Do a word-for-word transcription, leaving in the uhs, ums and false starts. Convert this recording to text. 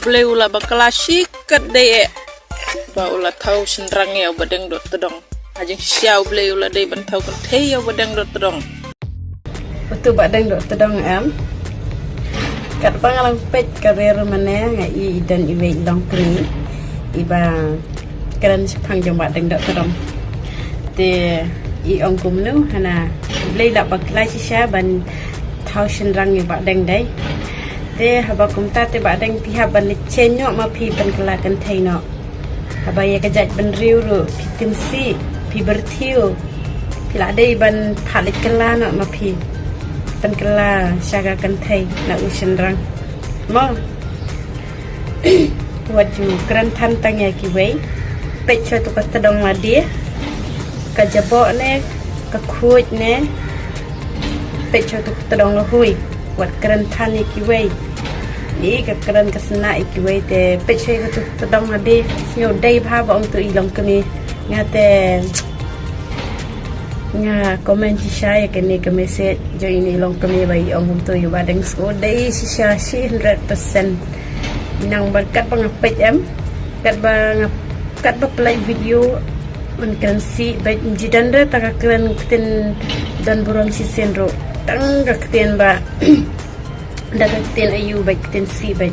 Blei u la bakla shi katdei eh ba u la thaw shynrang ïa u Badeng Dohtdong. Ha jingshisha U Blei u la dei ban thaw kynthei ïa u Badeng Dohtdong. Utu Badeng Dohtdong em. Katba nga la peit ka rir mane nga i i don iwei i longkmie iba kren shaphang jong Badeng Dohtdong. Te i ong kumno, hana, Blei la bakla shisha ban thaw shynrang ïa Badeng dei. Te haba kumta te Badeng phi hap ban leit shen noh ma phi pynkylla kynthei noh. Haba ïa ka jaitbynriew ruh phi tim sih, phi byrthiew, phi la dei ban phah leit kylla noh ma phi pynkylla sha ka kynthei na u shynrang. Mo. Wat ju kren than tang ïa kiwei. Peit sha tu ka tdong lade, ka jaboh ne, ka khuid ne. Peit sha tu ka tdong lahui. Wat kren than ïa kiwei. Ni ka kren ka sna ïa kiwei te peit sha ka tu ka tdong lade. Sngew dei bha ba ong tu i longkmie. Nga te nga comment shisha ïa kane ka message jong ine i longkmie ba i ong kumto ïa u Badeng, sngew dei shisha shi hundred percent. Nang ba katba nga peit em, katba nga, katba play video un kren sih bad nji don re ta ka kren ktien don burom shisien ruh. Tang ka ktien ba da ka ktien ayu bad ktien sih bad.